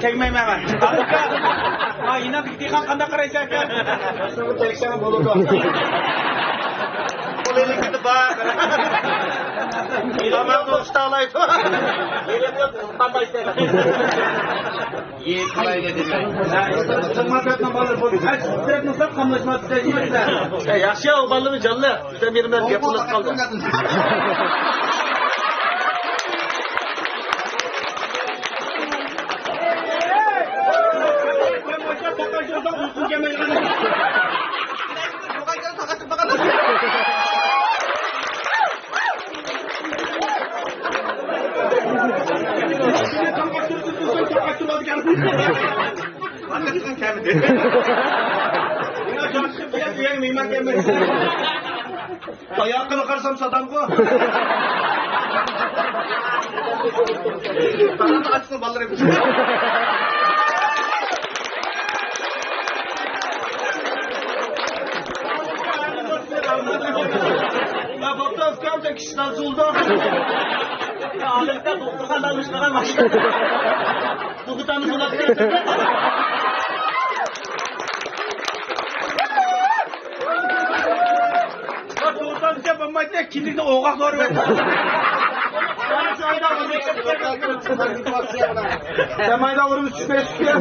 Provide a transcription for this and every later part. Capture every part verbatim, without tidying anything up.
تەگمەيمەن مەن. ھا، يېنىڭدىكى دېھقان قانداق قارايسەن ئاكا؟ تەگسەڭ بولىدۇ. قولىنى كېتىپ بار. ئىلامەتنى ئۇستالايدۇ. قانداق ئىشلەيدۇ؟ يېيىپ قالايلى دېمەي. ياخشى، ئۇ بالىنى جانلىق. بىزدە بىر مەن گەپ قىلىپ قالدى. ئاياققىنى قارىسام سادامغۇ. ئاچسىڭ بالىلىرىم. يا بوپتۇ ئۇكام، سەن كىشىدان زۇلدۇر. يا ئادەتتە دوختۇرغا دانىشمىغان ماشىنا. بۇ قېتىممۇ زۇلدۇر. بۇ توغرىسىدا بولمايتتى، كىندىكنى ئوغاق دورىۋەتتى. سەمايدا ئۇرۇپ چۈشمەي چۈشتى.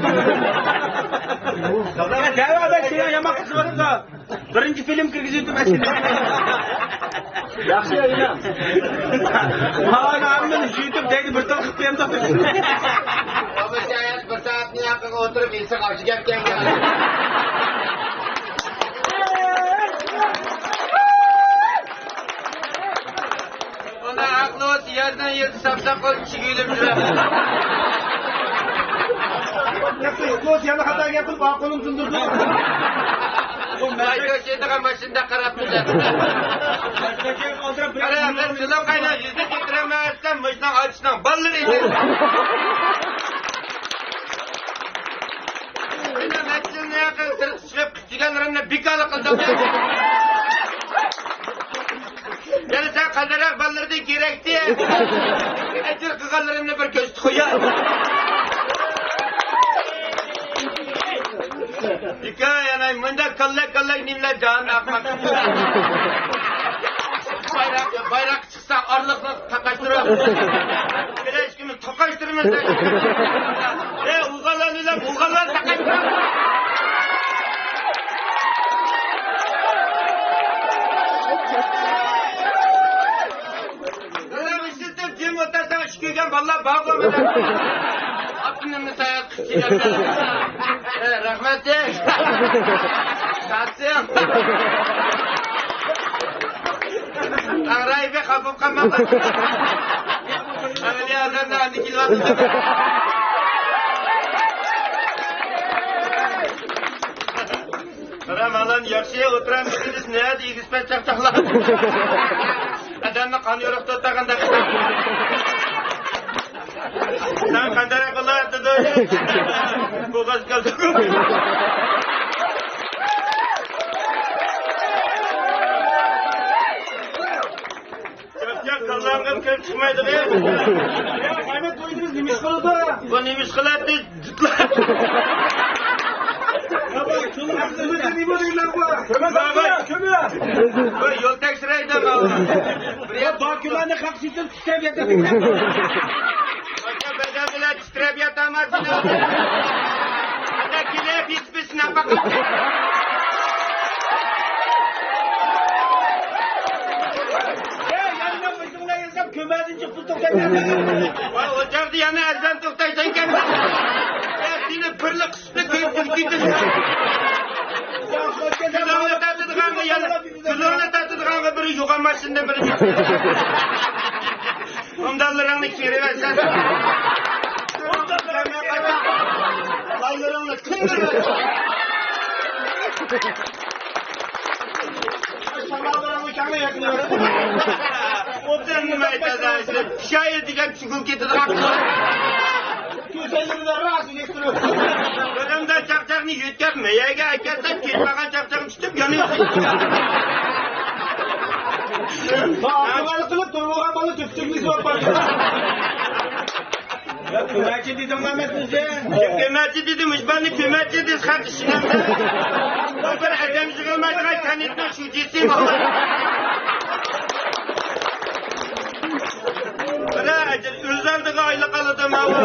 دەۋەدە سېنىڭ يامان قىلىۋاتىدۇ. بىرىنچى فىلىم كىرگۈزۈۋېتىپ ئەسلىدە. ياخشى ئوينا. ھاۋادا ھەممىنى يۇيۇتۇپ دەيدۇ، بىر تال قىلىپ بېرىمدۇ. بابا شايەت بىر سائەتنى ياقىغا ئولتۇرۇپ يېسەك ئاشۇ گەپكەن. ئۇنى ئەقلى بولسا يەردىن يېزا ساپساپ قىلىپ چىگىلىپ يۈرەر. يەنە خاتا گەپ قىلىپ، قولۇم سۇندۇردى. ماشىنا شۇنداق قاراپ تۇرىدۇ. قارا، بىر سۇلۇق قايناپ يۈزنى كۆتۈرەلمەي ئۆتسەم، مۇشۇنىڭ ئاچىسىنىڭ بالىلىرى ئىدى. مېنىڭ مەسىلىنى قىلدۇرۇپ چىقىپ، كۈتۈگەنلىرىمنى بىكارلىق قىلدىم. يەنە سەن قەدىرلىك بالىلىرىدىن كېرەكتى. ئەجىر قىلغانلىرىمنى بىر كۆرسىتىپ قوياي. بىكار، يەنە مۇنداق كاللەك كاللەك نېمىلەر جان ئاقماق. بايراق، بايراق چىقسا ئارىلىقنى تاقاشتۇرۇپ. كېلەچىكىمىز تاقاشتۇرىمىز. ئەي، ئۇلغانلار بىلەن ئۇلغانلار تاقاشتۇرۇپ. بىلەن ئىشلىتىپ جىم ئولتۇرساڭ ئىش كۆرگەن بالىلار بارغۇ مانا. ئاپتونومنى ساياھەت قىلىپ كېلىۋاتىمەن. ئەي، رەھمەت. ساتسىڭ. ئاڭرايبى خاپا قالماڭ. ئەمەلىي ئادەملەر ئەمدى كېلىۋاتىدۇ. قارا، مالان ياخشى ئولتۇرامسىز، نەدە ئېگىز پەس چاقچاقلار. ئادەمنى قان يورۇقتا ئولتۇرغاندا. سەن قانداق قىلار دېدى. بوغاز كەلدى. ياق، كاللاڭغا كىرىپ چىقمايدىغۇ. يا، ئەمەت، بۇ ئىدىمىز نېمە ئىش قىلىدۇ؟ بۇ نېمە ئىش قىلاتتى؟ جۇتلار. يا، بۇ چوڭ ئەقلىمىزدە نېمە دەيدىلەر بۇ؟ كۆمە، كۆمە، كۆمە. بۇ يول تەكشۈرەيدۇ، بۇ. يا، بۇ كۆمەنى خەق سۈيدۈن تىترەپ ياتىدۇ. بەدەن بىلەن تىترەپ ياتامسىز؟ ئەنە كېلىپ، بىز ناپاق. ئەي، يەنە ئۆزۈڭلار يېسەم، كۆمەدىن چىقىپ توختايسەن. ۋاي، ئوچاقتا يەنە ئەرزان توختايسەن ئىكەن. ئەي، سېنى بىرلا قىسىپلا كۆيدۈرۈپ كېتىمەن. كۈلۈڭنى تارتىدىغانغا يەنە، كۈلۈڭنى تارتىدىغانغا بىرى يوغان ماشىنىدا بىرى. ئومدانلىرىڭنى كىرىۋەرسەن. بالىلىرىڭنى تىندۇرۇۋەرسەن. شاماللىرىڭنى كەڭرى يېقىنىۋەرسەن. ئوتۇن نېمە ئېيتىدۇ؟ شايە دېگەن چۈگۈل كېتىدىغان. كۆزلىرىدە راست ئېلېكتىر. بىرىمدە چاقچاقنى يۆتكەپ مەيەگە ئەكەلسەم، كېتىپ قالغان چاقچاقنى تۇتۇپ يانىۋېتىدۇ. ئاپتىغانلىق قىلىپ تۇرۇۋالغان بالا تۈپتۈكنى سوراپ بارىدۇ. كۆمەچى دېدىڭ ئەمەسمۇ سەن؟ كىم كۆمەچى دېدى؟ مۇشۇ بالىنى كۆمەچى دېسە خەق ئىشىنەمدۇ؟ بۇ بىر ئادەم يىغىلمايدىغان كەنتنىڭ شۇجىسى. بىرەر ئۆز ئالدىغا ئايلىق ئالىدۇ ماۋۇ.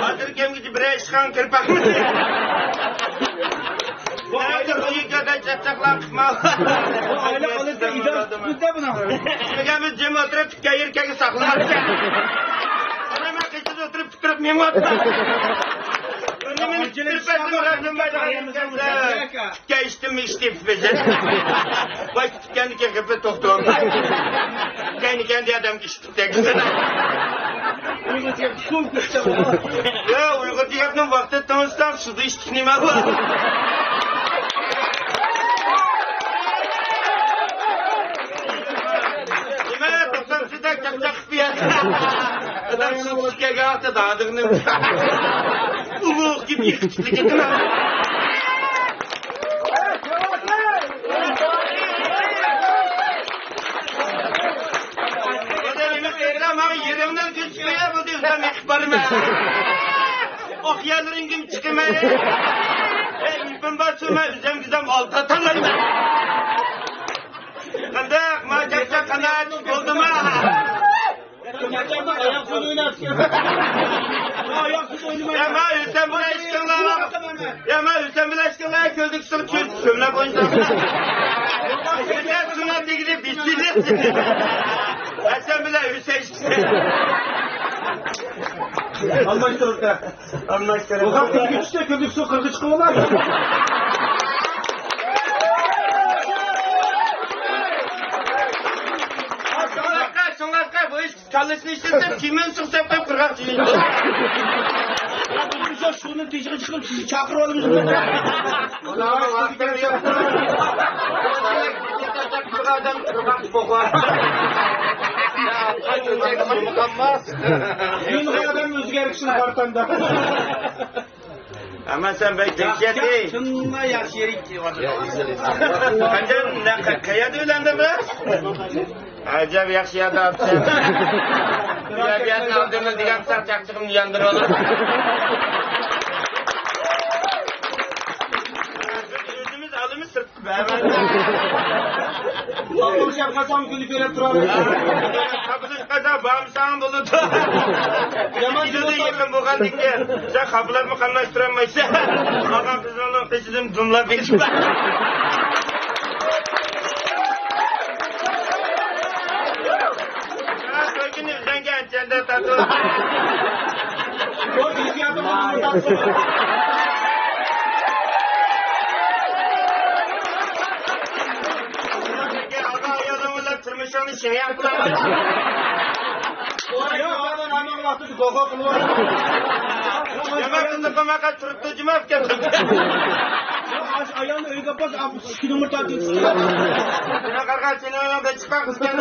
ھازىر كەمگىچە بىرەر ئىشخانا كىرىپ باقمىدى. بۇ ئايلىق ئۆيگە چاقچاقلار قىلما. بۇ ئايلىق ئالىدۇ، ئىدارە تۇتۇپتۇ بۇنىڭ. ئىشلىگەنمىز جىم ئولتۇرۇپ، تىككەن يېرى كەلگەن ساقلىماپتىكەن. ئەنە مەن قېچىدا ئولتۇرۇپ تۇرۇپ مېڭىۋاتىمەن. ئۈنۈمىنى چۈشۈرۈپ بەردىم، رەھمەت. تىككەن ئىشتىم، ئىشتىم بېجىر. باش تىككەندىكى غېپى توختىماي. كەينى-كەينىدە ئادەمگە ئىشتىم تەگسىنە. يا، ئۇيغۇرچە گەپنىڭ ۋاقتى تونۇشساڭ، سۇدا ئىشتىك نېمە بار؟ نېمە، توقسان سىدەك چاقچاق قىلىپ يا. ئادەم سۇدا ئىشتىك كەلگەن ۋاقتىدا ئادىغىنى ئۇلۇغ گېپى ئىككىچىلىك ئېتىمەن. ماڭا يېرىڭدىن كۆچۈپ قويە، بۇ دېگەن مېقىپ بارىمەن. ئوق يەرلىرىڭگىمۇ چىقىمەن. ئەي، يىپىم بار، سۇ مەن ئۆزۈم گۈزەم ئالتە تاللايمەن. قانداق، ما گەپكە قانائەت بولدىما؟ يا ما ھۈسەن بىلەن ئىككىڭلار، يا ما ھۈسەن بىلەن ئىككىڭلار كۆلدىكى سۇغا چۆ-، چۆملەپ ئوينىساڭ. ھۈسەن سۇنى دېگىلى بىسمىللا. ھەسەن بىلەن ھۈسەن ئىككىسى. ئالماشتۇرۇپ. ئالماشتۇرۇپ. بۇ خەق كۆلگە چۈشسە، كۆلدىكى سۇ قىرغا چىقىپ بولار. شۇڭلاشقا، شۇڭلاشقا بۇ ئىش كاللىسىنى ئىشلەتسە، تېمىنى سۇغا سەپ قويۇپ، قىرغاق چىقىدۇ. بۇ سۇنىڭ تېشىغا چىقىپ، سىزنى چاقىرىپ ئالىمىز. يۇنغا ئادەم ئۆزگەرتىشنى قارىتامدا. ئەمما سەن بەك دەھشەت، ئەي. شۇنداق ياخشى يېرى كېلىۋاتىدۇ. قاچان، نە-، قە-، قەيەردە ئۆيلەندىڭ بىراز؟ ئەجەب ياخشى يەردە ئاپسەن. بۇ يەردە ئالدىمدا دېگەن ساق چاقچىقىمنى ياندۇرۇۋالىمىز. ئۆزىمىز ئالىمىز سىرتقا بەرمەيمىز. ئاپام شەپ قاچان كۈلۈپ بېرىپ تۇرىمىز. قاپىلىشقا بارمىساڭ بولىدۇ. يامان يېقىن بولغاندىن كېيىن سەن خاپىلاپمۇ قاملاشتۇرالمايسەن. ئاغا قىزىڭنىڭ قېشىدىن دۇملاپ كېتىپ. ھە، كۆرگىنى ئۆزەڭگە ئەنچەندە تارتىۋاتىدۇ. ئاغا ئايالىڭ بىلەن تۇرمۇشۇڭنى شېڭياڭ قىلامەن. يامان قىلدى، قاماققا تۇرۇپتۇ، جۇما ئۇكام. ئاشۇ ئايالنى ئۆيگە ئاپارسا، ئاپىسى ئىككى نومۇر تارتىۋېتىپتۇ. بۇنى قارىغان سېنىڭ ئۆيۈڭدە چىققان قىز ئىكەن.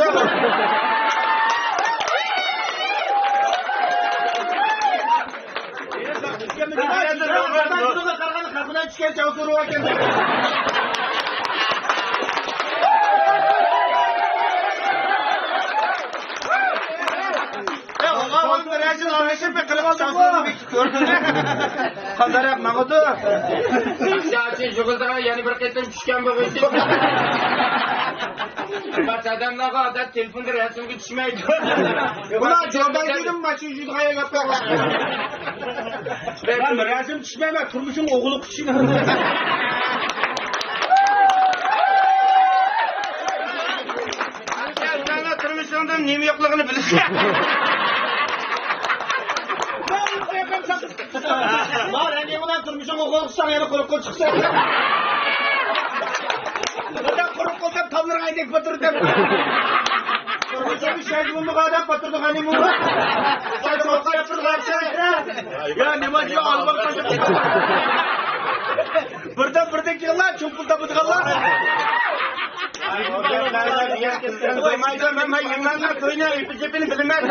قانداق ماڭىدۇ؟ ئاچا، ئاچا، يىغىلدىغان يەنە بىر قېتىم چۈشكەن بولغۇسى. بەس ئادەملەرگە ئادەت تېلېفوندا رەسىمگە چۈشمەيدۇ. بۇلار جوبايدىنىڭ ماشىنا يۈزىدىغان يەرگە قويغان. مەن رەسىم چۈشمەيمەن، تۇرمۇشۇم ئوغۇللۇق چۈشىنىمەن. سەن تۇرمۇشۇڭدىن نېمە يوقلۇقىنى بىلىسەن. مانا، ئەمدى ئۇنىڭ تۇرمۇشىغا قول قىلساڭ، يەنە قۇرۇق قول چىقىسەن. بىردەم قۇرۇق قول دەپ، تاملىرىغا ئەينەك پاتۇردى دەپ. تۇرمۇشىغا شايدىمۇ ئادەم پاتۇردى، غەنىمۇ. يا، نېمە دېگەن ئالىمان قىلدى. بىردەم، بىردەم كېلىڭلار، چوڭقۇر تاپىدىغانلار. بولمايدۇ، مەن، مەن يىللارنىڭ تويىنى، ئېپى-چېپىنى بىلىمەن.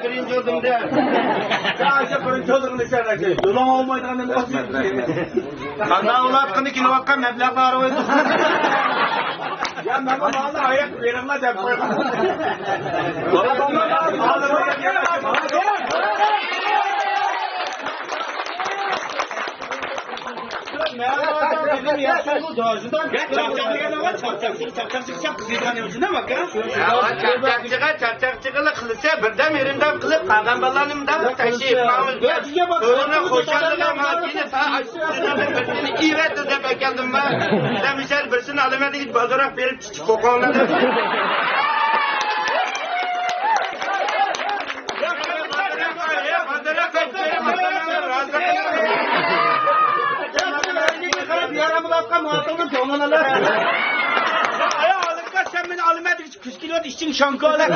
بىرىنچى ئورۇندا. بىرىنچى ئورۇندا سەن. يولۇڭ بولمايدىغان نېمە قىلسۇن؟ قانداق ئۇلاتقىنى كېلىۋاتقان مەبلەغ بار ئوي. يا، ماڭا مالنى ئاياق بېرىڭلار دەپ قويغان. يا، چاقچاق دېگەن نېمە؟ چاقچاقچى، چاقچاقچى، چاقچاقچى، قىزىققان نېمىسى نېمە ئاكا؟ يا، چاقچاقچىغا، چاقچاقچىغىلا قىلسا، بىردەم يېرىمدەم قىلىپ، قالغان بالىلارنى مۇنداق تەشۋىق قىلىمىز. بۇلارنى خۇشاللىقى ماڭا كېيىن سائەت بىرسىنى ئېۋەتتى دەپ ئەكەلدىم مەن. دەم ئىچەر بىرسىنى ئالىمەن دېگەن بازاراق بېرىپ چىقىپ قوقۇڭلار. يارىمىغان ماتۇرنى جوڭلىنىلا. ئايا ئالىمقا سەن مېنى ئالىمەن دېگۈچە كۈز كېلىۋاتىدۇ ئىچىڭ شاڭكالا.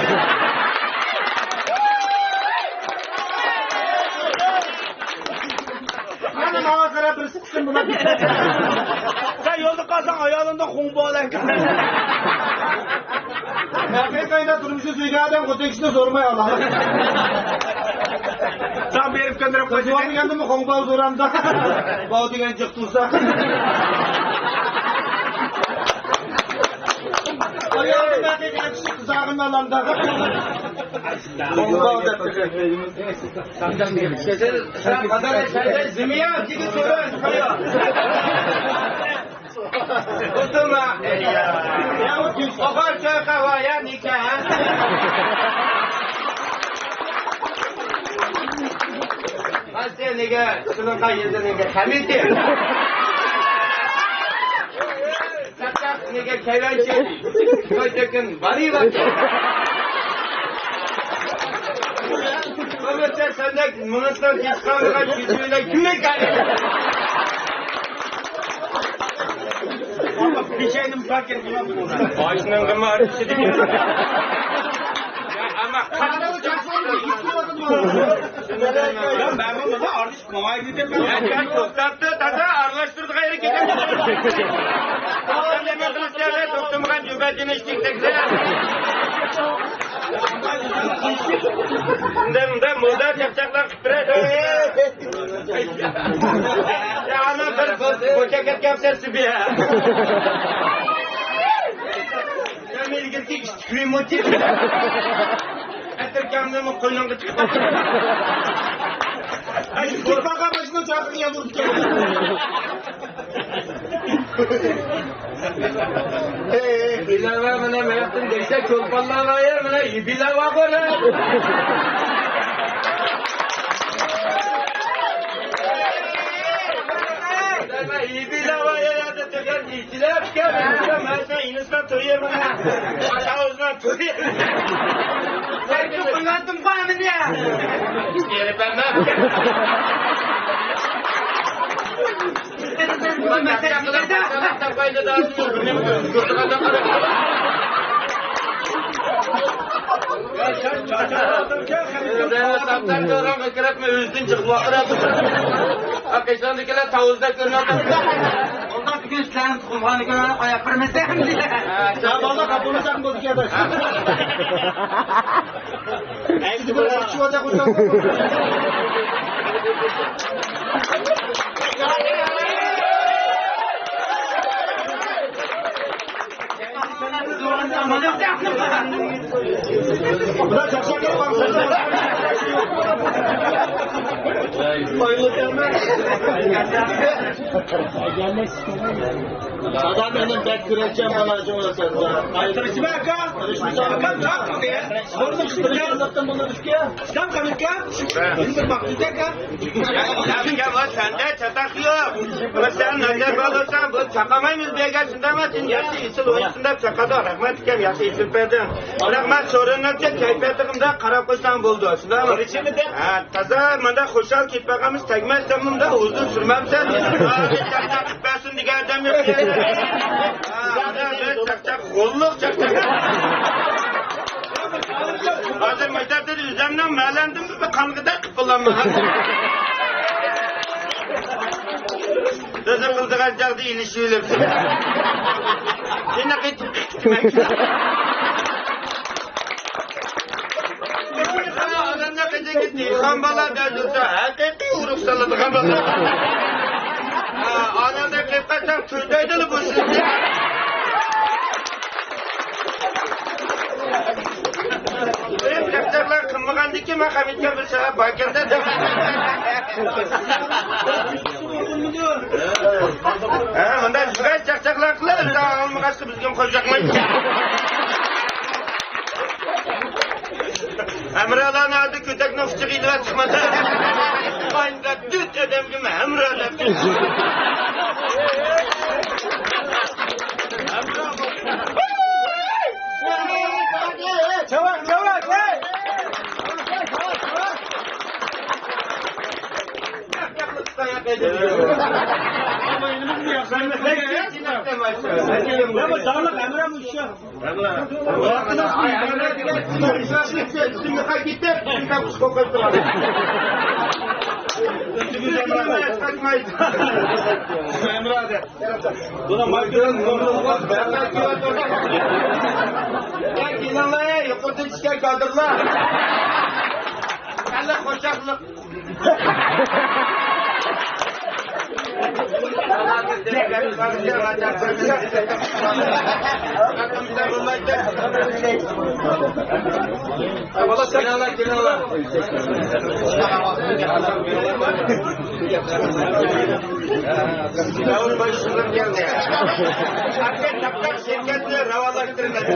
مانا ماڭا قاراپ بىرسى سەن يولدا قالساڭ ئايالىڭدىن خۇڭ بول ئەنكا. ھەقىقەتەن تۇرمۇشنى سۆيگەن ئادەم خوتۇن كىشىدىن سورىماي ئالىدۇ. سەن بېرىپ كۆندۈرۈپ قويسىڭ. سورىمىغاندىمۇ خۇڭ بول سورامدا. بول دېگەن جىق تۇرسا. ئايالىم ھەقىقەتەن كىشى قىزارغىنى ئالامدا. خۇڭ بول دەپ. سەن قازان شەيدە زىمىيا جىگىت سورا. Oturma. Oxar çoy qava ya nika. Hadi nega şunun kaydı nega kamiti. Satak nega kayvançı. Koy tökün bari bak. Ömürte sendek mınıstan hiç kalmadan yüzüyle kümle kaydı. بېشەينىڭ بار كېرىكى يوق. ئاشنىڭغىمۇ ئارتىشىدىكەن. ئەمما قانداق يا مەن بۇنى ئارتىشىپ ماڭاي دېدىم. يا، يا، توختاپتۇ، تازا ئارىلاشتۇرىدىغان يېرى كېتەمدۇ. توختىمىغان جۈمبەتىنى ئىشتىك تەكلەپ. شۇنداق، شۇنداق مودا چاقچاقلار قىلىپ بېرەي. يا، ئانا بىر بو-، بوشاپ كەتكەن سەن سۈبىيە. سەن مېنىڭكى ئىچ كىرىم ئوتى. ئەتىركەمنىمۇ قوينۇڭغا چىقىپ. ئەي، كېتىپ بارغان ماشىنا چاقىرىپ ياندۇرۇپ كەلدى. بىلاۋا مانا مەختىن دەيسە، چولپانلار بار يا، مانا بىلاۋا قورا. بىلاۋا يا، يا، دەپ تەگەر ئىچىلەپ كەل. مەن سەن ئىنىسىنى تويۇيمەن. ئاتا ئۆزۈنى تويۇيمەن. سەن قويۇۋەتتىم قويمىنى. يېرى بەرمەم. ئۆزىدىن چىقىپ ۋاقىرا. قېشىڭدىكىلەر تاۋۇزدا كۆرۈنۈپ. ئۇنداق بۈگۈن سىلەرنى تۇغۇلغان كۈنى قويۇپ بېرىمىز دەيمىز. يا بالىلار، قاپىمىزدىن بولدى كەدە. سىزنى بىر ئەركىشىۋاتاق ئويناپ. بۇلار چاقچاق قىلىپ قالسا. دادا مېنىڭ بەك كۈرەشچان بالاجىڭ ئۆسەدۇ. تىرىشما ئاكا. تىرىشمىسام ئاكام چاق قىلدى. بۇنى تىرىشمىسام بۇنى تۈشكە. ئىسلام قانۇتكا. بىر ماقسىت ئاكا. يا، بۇ سەندە چاتاق يوق. بۇ سەن نەزەر بالىسەن، بۇ چاقامايمىز بەرگەن شۇنداقمۇ؟ سەن ياخشى ئېسىل ئوينىسۇن دەپ چاقىدۇ. رەھمەت ئۇكام، ياخشى ئېسىل بەردىڭ. بىراق مەن سورۇنۇمچە كەيپىياتىمدا قاراپ قويساڭ بولىدۇ. شۇنداقمۇ؟ ھە، تازا مانداق خۇشال كېتىپ بارغانمىز، تەگمەس دەمۇمدا ھۇزۇر سۈرمەمسەن. ھازىر چاقچاق قىلىپ بەرسۇن دېگەن ئادەم يوق. ھە، مانا بىر چاقچاق، غوللۇق چاقچاق. ھازىر مۇشۇ ئۆزۈمنىڭ مەلەمدىن بىر قانغىدەك قىلىپ بولاممۇ؟ تازا قىلىدىغان چاغدا ئېلىشىۋېلىپ. يەنە قېتىپ قىتىمەن. ئادەملەر قېچەنكى دېھقان بالا دەپ يۈرسە، ھەقىقىي ئۇرۇق سالىدىغان بالا. ئادەملەر قېلىپ قالساڭ، تۈرتەيدىلا بۇ سىزنى. مېنىڭ چاقچاقلار قىلمىغاندىكىن مەن خەمىتكە بىر سەۋەب باركەن دەپ. ھە، مۇنداق شۇنداق چاقچاقلار قىلىپ، ئىزدەپ ئالمىغاچقا بىزگە قوشاقمايدۇ. ھەمراھلارنى ھازىر كۆتەكنىڭ ئۇچىغا ئېلىۋەتسىڭلار. قاينىدا تۆت ئادەمگىمۇ ھەمراھ دەپ. چاۋاك، چاۋاك، ھەي! يا، بۇ داڭلىق ھەمراھ مۇشۇ. بۇنىڭ مايكىدىن يا، كېلىڭلار، يۇقىرىدىن چۈشكەن كادىرلار. كاللا قوشاقلىق. شىركەتنى راۋانلاشتۇرىمىز.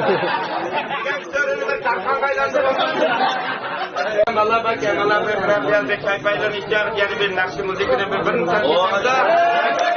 كەماللار بار، كەماللار بىر بىلەن بىر پەيپەيلەرنى ئىچەر، يەنە بىر ناخشا مۇزىكىنى بىر بىرىنى تەرتىپلەندۈرۈپ.